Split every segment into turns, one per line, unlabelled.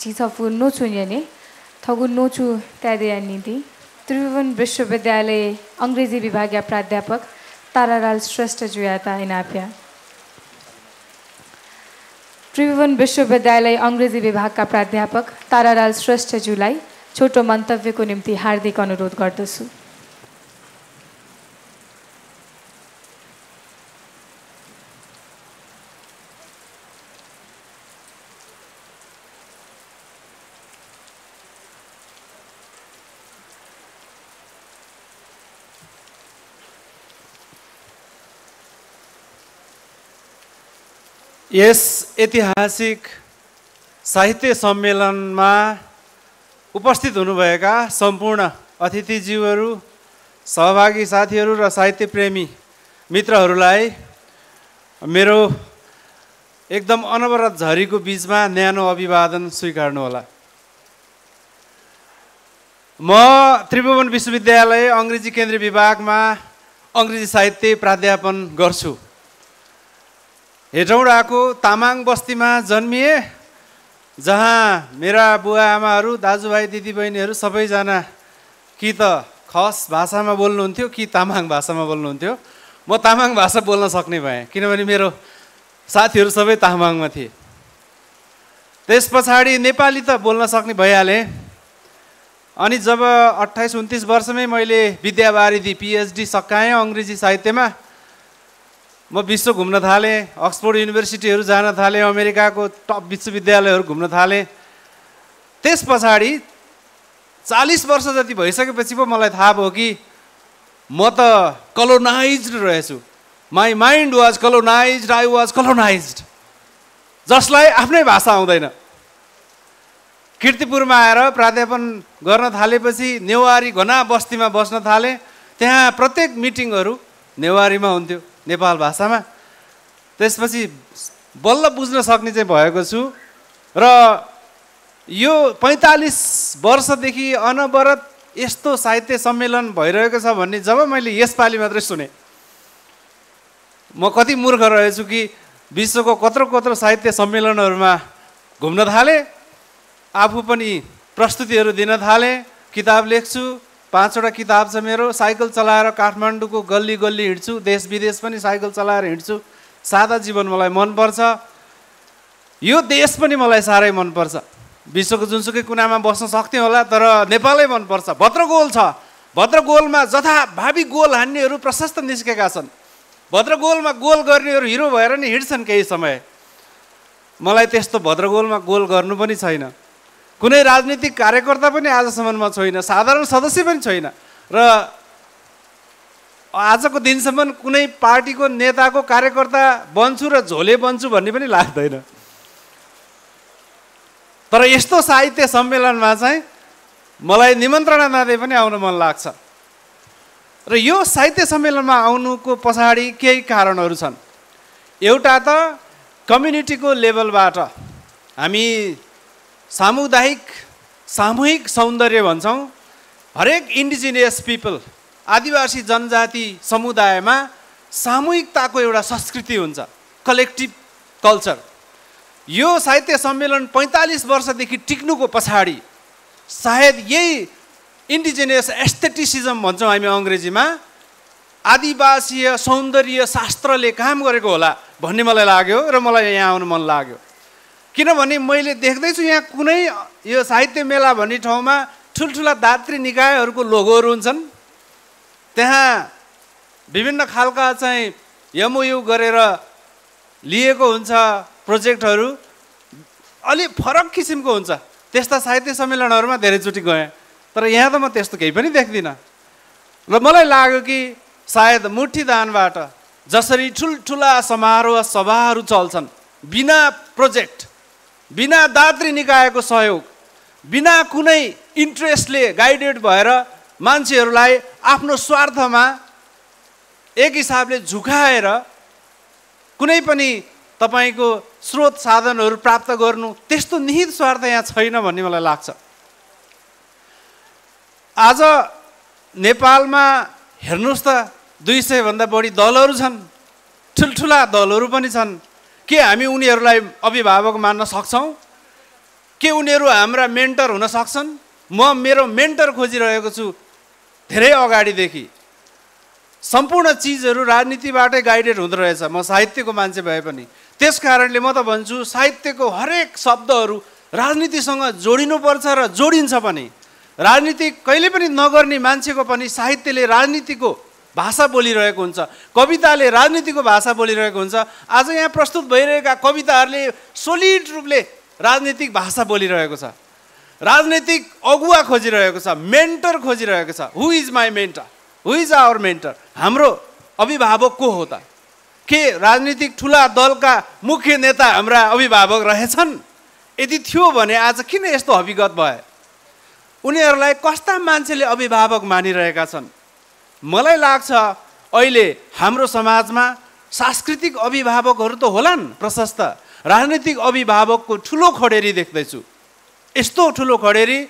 जिसफु नोचुन्यने थगु नोचु त्यादेयानिति त्रिभुवन विश्वविद्यालय अंग्रेजी विभाग प्राध्यापक तारालाल श्रेष्ठ जुयाता इनाप्या त्रिभुवन विश्वविद्यालय अंग्रेजी विभाग का प्राध्यापक तारालाल श्रेष्ठ जुलाई छोटो मन्तव्यको निम्ति हार्दिक अनुरोध गर्दछु।
यस ऐतिहासिक साहित्य सम्मेलनमा उपस्थित हुनुभएका सम्पूर्ण अतिथिज्यूहरू, सहभागी साथीहरू र साहित्य प्रेमी मित्रहरूलाई मेरो एकदम अनवरत झरीको बीचमा न्यानो अभिवादन स्वीकार्नुहोला। म त्रिभुवन विश्वविद्यालय अंग्रेजी केन्द्रीय विभागमा अंग्रेजी साहित्य प्राध्यापन गर्छु। हेटौडाको तामाङ बस्तीमा जन्मिए, जहाँ मेरा बुवा आमाहरू, दाजुभाइ दिदीबहिनीहरू सबैजना कि त खस भाषामा बोल्नुहुन्थ्यो कि तामाङ भाषामा बोल्नुहुन्थ्यो। म तामाङ भाषा बोल्न सक्ने भएँ किनभने मेरो साथीहरू सबै तामाङमा थिए। त्यस पछाडि नेपाली त बोल्न सक्ने भइहालेँ। अनि जब 28-29 वर्षमै मैले विद्यावारिधि PhD सकाएँ अंग्रेजी साहित्यमा। म विश्व घुम्न थालेँ, अक्सफोर्ड युनिभर्सिटीहरू जान थालेँ, अमेरिकाको टप विश्वविद्यालयहरू घुम्न थालेँ। त्यस पछाडि 40 वर्ष जति भइसकेपछि पो मलाई थाहा भयो कि म त कलोनाइज्ड रहेछु। My mind was colonised, I was colonised. जसलाई आफ्नै भाषा आउँदैन। कीर्तिपुरमा आएर प्राध्यापन गर्न थालेपछि नेवारी घना बस्तीमा बस्न थालेँ। त्यहाँ प्रत्येक मिटिङहरू नेवारीमा हुन्थ्यो, नेपाल भाषामा। त्यसपछि बल्ल बुझ्न सक्ने चाहिँ भएको छु। र यो 45 वर्षदेखि अनवरत यस्तो साहित्य सम्मेलन भइरहेको छ भन्ने जब मैले यसपालि मात्रै सुने, म कति मूर्ख रहेछु कि विश्वको कत्रो कत्रो साहित्य सम्मेलनहरूमा घुम्न थालेँ। आफू पनि प्रस्तुतिहरू दिन थालेँ, किताब लेख्छु। 5वटा किताब छ मेरो। साइकल चलाएर काठमाडौँको गल्ली गल्ली हिँड्छु, देश विदेश पनि साइकल चलाएर हिँड्छु। सादा जीवन मलाई मनपर्छ। यो देश पनि मलाई साह्रै मनपर्छ। विश्वको जुनसुकै कुनामा बस्न सक्थेँ होला, तर नेपालै मनपर्छ। भद्रगोल छ, भद्रगोलमा जथाभावी गोल हान्नेहरू प्रशस्त निस्केका छन्। भद्रगोलमा गोल गर्नेहरू हिरो भएर नि हिँड्छन् केही समय। मलाई त्यस्तो भद्रगोलमा गोल गर्नु पनि छैन। कुनै राजनीतिक कार्यकर्ता पनि आजसम्म म छैन, साधारण सदस्य पनि छैन। र आजको दिनसम्म कुनै पार्टीको नेताको कार्यकर्ता बन्छु र झोले बन्छु भन्ने पनि लाग्दैन। तर यस्तो साहित्य सम्मेलनमा चाहिँ मलाई निमन्त्रणा नदिए पनि आउन मन लाग्छ। र यो साहित्य सम्मेलनमा आउनुको पछाडि केही कारणहरू छन्। एउटा त कम्युनिटीको लेभलबाट हामी सामूहिक सौन्दर्य भन्छौँ। हरेक इन्डिजिनियस पिपल, आदिवासी जनजाति समुदायमा सामूहिकताको एउटा संस्कृति हुन्छ, कलेक्टिभ कल्चर। यो साहित्य सम्मेलन 45 वर्षदेखि टिक्नुको पछाडि सायद यही इन्डिजिनियस एस्थेटिसिजम भन्छौँ हामी अङ्ग्रेजीमा, आदिवासीय सौन्दर्य शास्त्रले काम गरेको होला भन्ने मलाई लाग्यो र मलाई यहाँ आउनु मन लाग्यो। किनभने मैले देख्दैछु यहाँ कुनै यो साहित्य मेला भन्ने ठाउँमा ठुल्ठुला दात्री निकायहरूको लोगोहरू हुन्छन्। त्यहाँ विभिन्न खालका चाहिँ MOU गरेर लिएको हुन्छ प्रोजेक्टहरू, अलि फरक किसिमको हुन्छ। त्यस्ता साहित्य सम्मेलनहरूमा धेरैचोटि गएँ, तर यहाँ त म त्यस्तो केही पनि देख्दिनँ। र मलाई लाग्यो कि सायद मुठीदानबाट जसरी ठुल्ठुला समारोह सभाहरू चल्छन्, बिना प्रोजेक्ट, बिना दात्री निकायको सहयोग, बिना कुनै इन्ट्रेस्टले गाइडेड भएर मान्छेहरूलाई आफ्नो स्वार्थमा एक हिसाबले झुकाएर कुनै पनि तपाईको स्रोत साधनहरू प्राप्त गर्नु, त्यस्तो निहित स्वार्थ यहाँ छैन भन्ने मलाई लाग्छ। आज नेपालमा हेर्नुस् त 200 भन्दा बढी दलहरू छन्, ठुल्ठुला दलहरू पनि छन्। के हामी उनीहरूलाई अभिभावक मान्न सक्छौँ? के उनीहरू हाम्रा मेन्टर हुन सक्छन्? म मेरो मेन्टर खोजिरहेको छु धेरै अगाडिदेखि। सम्पूर्ण चिजहरू राजनीतिबाटै गाइडेड हुँदो रहेछ। म साहित्यको मान्छे भए पनि त्यस कारणले म त भन्छु साहित्यको हरेक शब्दहरू राजनीतिसँग जोडिनुपर्छ र जोडिन्छ पनि। राजनीति कहिले पनि नगर्ने मान्छेको पनि साहित्यले राजनीतिको भाषा बोलिरहेको हुन्छ, कविताले राजनीतिको भाषा बोलिरहेको हुन्छ। आज यहाँ प्रस्तुत भइरहेका कविताहरूले सोलिड रूपले राजनीतिक भाषा बोलिरहेको छ, राजनीतिक अगुवा खोजिरहेको छ, मेन्टर खोजिरहेको छ। Who is my mentor? Who is our mentor? हाम्रो अभिभावक को हो त? के राजनीतिक ठुला दलका मुख्य नेता हाम्रा अभिभावक रहेछन्? यदि थियो भने आज किन यस्तो हकीकत भए? उनीहरूलाई कस्ता मान्छेले अभिभावक मानिरहेका छन्? मलाई लाग्छ अहिले हाम्रो समाजमा सांस्कृतिक अभिभावकहरू त होलान् प्रशस्त, राजनीतिक अभिभावकको ठुलो खडेरी देख्दैछु। यस्तो ठुलो खडेरी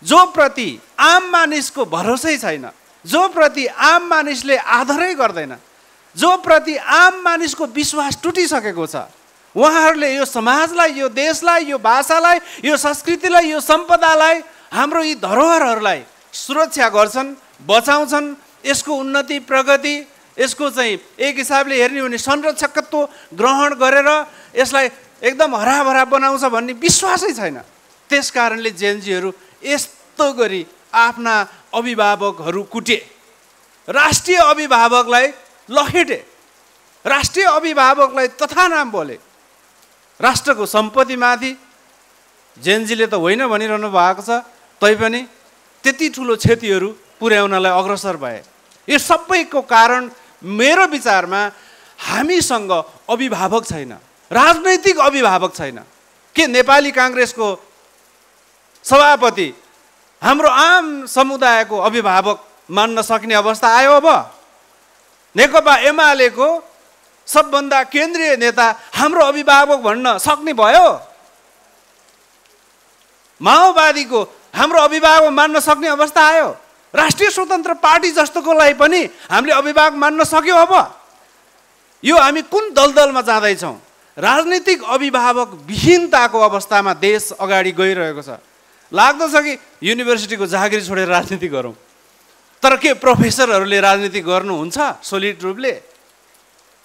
जो प्रति आम मानिसको भरोसै छैन, जो प्रति आम मानिसले आदरै गर्दैन, जो प्रति आम मानिसको विश्वास टुटिसकेको छ। उहाँहरूले यो समाजलाई, यो देशलाई, यो भाषालाई, यो संस्कृतिलाई, यो सम्पदालाई, हाम्रो यी धरोहरहरूलाई सुरक्षा गर्छन्, बचाउँछन्। यसको उन्नति प्रगति, यसको चाहिँ एक हिसाबले हेर्ने हो भने संरक्षकत्व ग्रहण गरेर यसलाई एकदम हराभरा बनाउँछ भन्ने विश्वासै छैन। त्यस कारणले जेनजीहरू यस्तो गरी आफ्ना अभिभावकहरू कुटे, राष्ट्रिय अभिभावकलाई लखेटे, राष्ट्रिय अभिभावकलाई तथा नाम बोले। राष्ट्रको सम्पत्तिमाथि जेनजीले त होइन भनिरहनु भएको छ, तैपनि त्यति ठुलो क्षतिहरू पुर्याउनलाई अग्रसर भए। यो सबैको कारण मेरो विचारमा हामीसँग अभिभावक छैन, राजनैतिक अभिभावक छैन। के नेपाली काङ्ग्रेसको सभापति हाम्रो आम समुदायको अभिभावक मान्न सक्ने अवस्था आयो? अब नेकपा एमालेको सबभन्दा केन्द्रीय नेता हाम्रो अभिभावक भन्न सक्ने भयो? माओवादीको हाम्रो अभिभावक मान्न सक्ने अवस्था आयो? राष्ट्रिय स्वतन्त्र पार्टी जस्तोकोलाई पनि हामीले अभिभावक मान्न सक्यौँ? अब यो हामी कुन दलदलमा जाँदैछौँ? राजनीतिक अभिभावक विहीनताको अवस्थामा देश अगाडि गइरहेको छ। लाग्दछ कि युनिभर्सिटीको जागिर छोडेर राजनीति गरौँ। तर के प्रोफेसरहरूले राजनीति गर्नुहुन्छ सोलिड रूपले?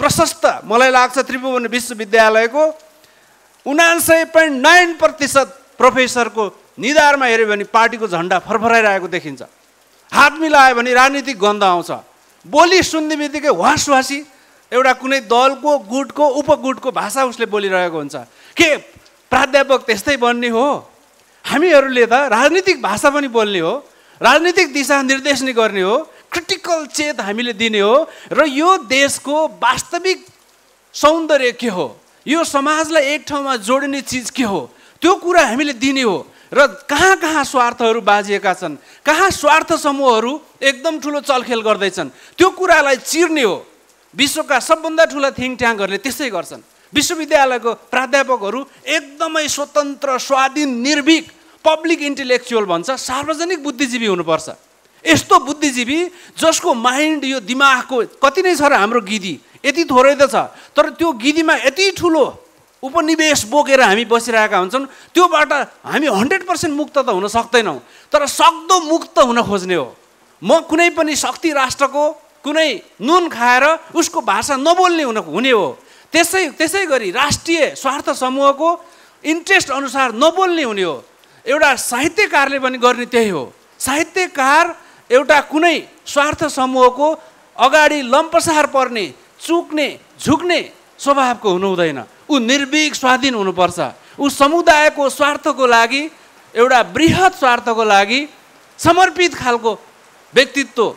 प्रशस्त मलाई लाग्छ त्रिभुवन विश्वविद्यालयको 99.9% प्रोफेसरको निधारमा हेऱ्यो भने पार्टीको झन्डा फरफराइरहेको देखिन्छ। हात मिलायो भने राजनीतिक गन्ध आउँछ। बोली सुन्ने बित्तिकै वासवासी एउटा कुनै दलको गुटको उपगुटको भाषा उसले बोलिरहेको हुन्छ। के प्राध्यापक त्यस्तै बन्ने हो? हामीहरूले त राजनीतिक भाषा पनि बोल्ने हो, राजनीतिक दिशा निर्देशन गर्ने हो, क्रिटिकल चेत हामीले दिने हो। र यो देशको वास्तविक सौन्दर्य के हो, यो समाजलाई एक ठाउँमा जोड्ने चिज के हो, त्यो कुरा हामीले दिने हो। र कहाँ कहाँ स्वार्थहरू बाजिएका छन्, कहाँ स्वार्थ समूहहरू एकदम ठुलो चलखेल गर्दैछन्, त्यो कुरालाई चिर्ने हो। विश्वका सबभन्दा ठुला थिङ्क ट्याङ्कहरूले त्यसै गर्छन्। विश्वविद्यालयको प्राध्यापकहरू एकदमै स्वतन्त्र, स्वाधीन, निर्भीक, पब्लिक इन्टेलेक्चुअल भन्छ, सार्वजनिक बुद्धिजीवी हुनुपर्छ। यस्तो बुद्धिजीवी जसको माइन्ड, यो दिमागको कति नै छ र हाम्रो गिदी यति थोरै त छ, तर त्यो गिदीमा यति ठुलो उपनिवेश बोकेर हामी बसिरहेका हुन्छौँ। त्योबाट हामी 100% मुक्त त हुन सक्दैनौँ, तर सक्दो मुक्त हुन खोज्ने हो। म कुनै पनि शक्ति राष्ट्रको कुनै नुन खाएर उसको भाषा नबोल्ने हुने हो। त्यसै गरी राष्ट्रिय स्वार्थ समूहको इन्ट्रेस्ट अनुसार नबोल्ने हुने हो। एउटा साहित्यकारले पनि गर्ने त्यही हो। साहित्यकार एउटा कुनै स्वार्थ समूहको अगाडि लम्पसार पर्ने, चुक्ने, झुक्ने स्वभावको हुनु हुँदैन। ऊ निर्भीक, स्वाधीन हुनुपर्छ। ऊ समुदायको स्वार्थको लागि, एउटा बृहत स्वार्थको लागि समर्पित खालको व्यक्तित्व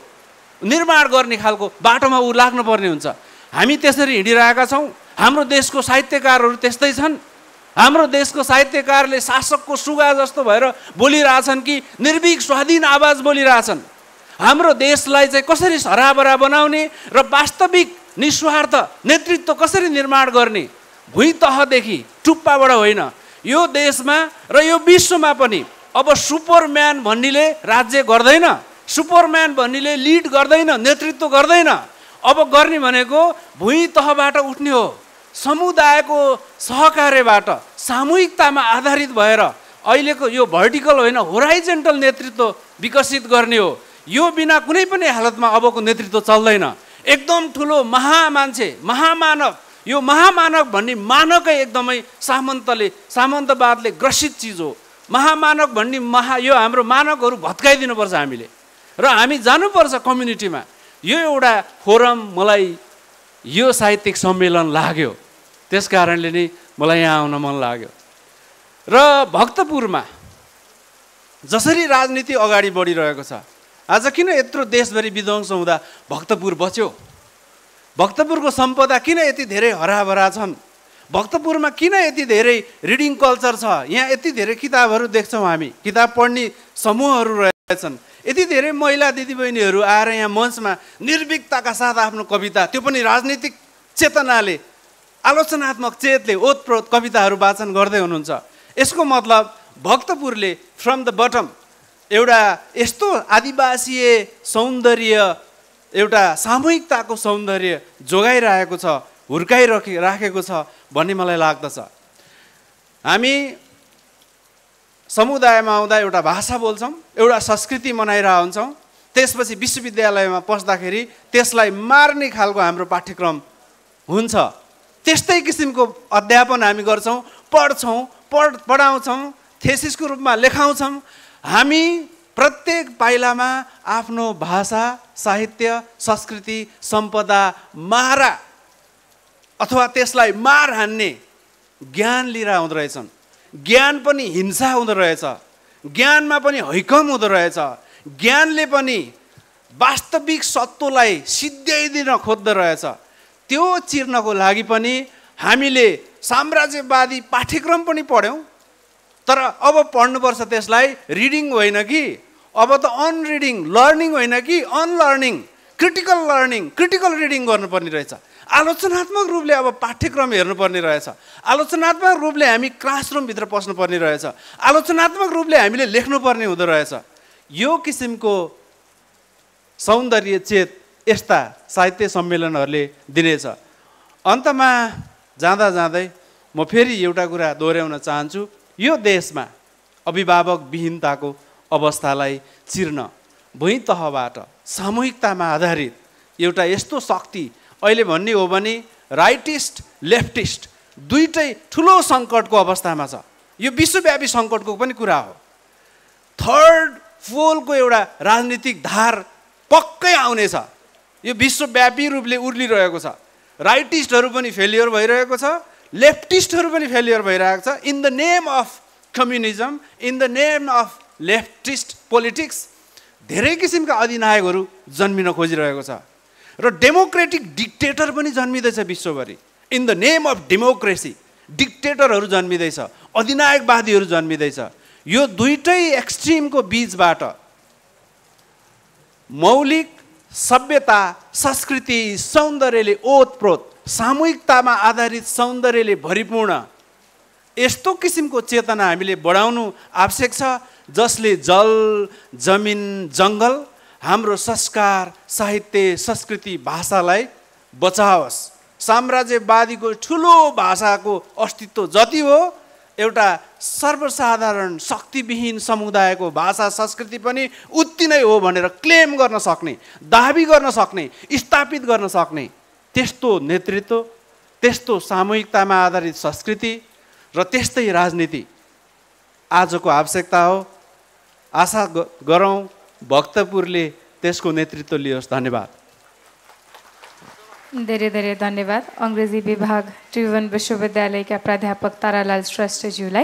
निर्माण गर्ने खालको बाटोमा ऊ लाग्नुपर्ने हुन्छ। हामी त्यसरी हिँडिरहेका छौँ। हाम्रो देशको साहित्यकारहरू त्यस्तै छन्। हाम्रो देशको साहित्यकारले शासकको सुगा जस्तो भएर बोलिरहेछन् कि निर्भीक स्वाधीन आवाज बोलिरहेछन्। हाम्रो देशलाई चाहिँ कसरी हराभरा बनाउने र वास्तविक निस्वार्थ नेतृत्व कसरी निर्माण गर्ने, भुइँ तहदेखि टुप्पाबाट होइन, यो देशमा र यो विश्वमा पनि अब सुपरम्यान भन्नेले राज्य गर्दैन, सुपरम्यान भन्नेले लिड गर्दैन, नेतृत्व गर्दैन। अब गर्ने भनेको भुइँ तहबाट उठ्ने हो, समुदायको सहकार्यबाट सामूहिकतामा आधारित भएर अहिलेको यो भर्टिकल होइन होराइजेन्टल नेतृत्व विकसित गर्ने हो। यो बिना कुनै पनि हालतमा अबको नेतृत्व चल्दैन। एकदम ठुलो महामान्छे महामानव, यो महामानव भन्ने मानकै एकदमै सामन्तवादले ग्रसित चिज हो। महामानव भन्ने यो हाम्रो मानवहरू भत्काइदिनुपर्छ हामीले, र हामी जानुपर्छ कम्युनिटीमा। यो एउटा फोरम मलाई यो साहित्यिक सम्मेलन लाग्यो, त्यस कारणले नै मलाई यहाँ आउन मन लाग्यो। र भक्तपुरमा जसरी राजनीति अगाडि बढिरहेको छ, आज किन यत्रो देशभरि विध्वंस हुँदा भक्तपुर बच्यो? भक्तपुरको सम्पदा किन यति धेरै हराभरा छन्? भक्तपुरमा किन यति धेरै रिडिङ कल्चर छ? यहाँ यति धेरै किताबहरू देख्छौँ हामी, किताब पढ्ने समूहहरू रहेछन्। यति धेरै महिला दिदीबहिनीहरू आएर यहाँ मञ्चमा निर्भीकताका साथ आफ्नो कविता, त्यो पनि राजनीतिक चेतनाले, आलोचनात्मक चेतले ओतप्रोत कविताहरू वाचन गर्दै हुनुहुन्छ। यसको मतलब भक्तपुरले फ्रम द बटम एउटा यस्तो आदिवासीय सौन्दर्य, एउटा सामूहिकताको सौन्दर्य जोगाइरहेको छ, हुर्काइराखेको छ भन्ने मलाई लाग्दछ। हामी समुदायमा आउँदा एउटा भाषा बोल्छौँ, एउटा संस्कृति मनाइरहेका हुन्छौँ, त्यसपछि विश्वविद्यालयमा पस्दाखेरि त्यसलाई मार्ने खालको हाम्रो पाठ्यक्रम हुन्छ। त्यस्तै किसिमको अध्यापन हामी गर्छौँ, पढाउँछौँ, थेसिसको रूपमा लेखाउँछौँ। हामी प्रत्येक पाइलामा आफ्नो भाषा, साहित्य, संस्कृति, सम्पदा मारा अथवा त्यसलाई मार हान्ने ज्ञान लिएर आउँदो रहेछन्। ज्ञान पनि हिंसा हुँदो रहेछ, ज्ञानमा पनि हैकम हुँदो रहेछ, ज्ञानले पनि वास्तविक सत्वलाई सिद्ध्याइदिन खोज्दो रहेछ। त्यो चिर्नको लागि पनि हामीले साम्राज्यवादी पाठ्यक्रम पनि पढ्यौँ, तर अब पढ्नुपर्छ त्यसलाई रिडिङ होइन कि, अब त अनरिडिङ, लर्निङ होइन कि अनलर्निङ, क्रिटिकल रिडिङ गर्नुपर्ने रहेछ। आलोचनात्मक रूपले अब पाठ्यक्रम हेर्नुपर्ने रहेछ। आलोचनात्मक रूपले हामी क्लासरुमभित्र पस्नुपर्ने रहेछ। आलोचनात्मक रूपले हामीले लेख्नुपर्ने हुँदो रहेछ। यो किसिमको सौन्दर्य चेत यस्ता साहित्य सम्मेलनहरूले दिनेछ। अन्तमा जाँदा जाँदै म फेरि एउटा कुरा दोहोऱ्याउन चाहन्छु। यो देशमा अभिभावक विहीनताको अवस्थालाई चिर्न भुइँ तहबाट सामूहिकतामा आधारित एउटा यस्तो शक्ति अहिले भन्ने हो भने राइटिस्ट लेफ्टिस्ट दुईटै ठुलो सङ्कटको अवस्थामा छ। यो विश्वव्यापी सङ्कटको पनि कुरा हो। थर्ड पोलको एउटा राजनीतिक धार पक्कै आउनेछ। यो विश्वव्यापी रूपले उर्लिरहेको छ। राइटिस्टहरू पनि फेलियर भइरहेको छ, लेफ्टिस्टहरू पनि फेलियर भइरहेको छ। In the name of communism, in the name of leftist politics धेरै किसिमका अधिनायकहरू जन्मिन खोजिरहेको छ र डेमोक्रेटिक डिक्टेटर पनि जन्मिँदैछ विश्वभरि। In the name of democracy डिक्टेटरहरू जन्मिँदैछ, अधिनायकवादीहरू जन्मिँदैछ। यो दुईटै एक्सट्रिमको बीचबाट मौलिक सभ्यता, संस्कृति, सौन्दर्यले ओतप्रोत, सामूहिकतामा आधारित सौन्दर्यले भरिपूर्ण यस्तो किसिमको चेतना हामीले बढाउनु आवश्यक छ, जसले जल, जमिन, जङ्गल, हाम्रो संस्कार, साहित्य, संस्कृति, भाषालाई बचाओस्। साम्राज्यवादीको ठुलो भाषाको अस्तित्व जति हो, एउटा सर्वसाधारण शक्तिविहीन समुदायको भाषा संस्कृति पनि उति नै हो भनेर क्लेम गर्न सक्ने, दाबी गर्न सक्ने, स्थापित गर्न सक्ने त्यस्तो नेतृत्व, त्यस्तो सामूहिकतामा आधारित संस्कृति र त्यस्तै राजनीति आजको आवश्यकता हो। आशा गरौँ भक्तपुरले त्यसको नेतृत्व लियोस्। धन्यवाद।
धेरै धेरै धन्यवाद अङ्ग्रेजी विभाग त्रिभुवन विश्वविद्यालयका प्राध्यापक तारालाल श्रेष्ठज्यूलाई।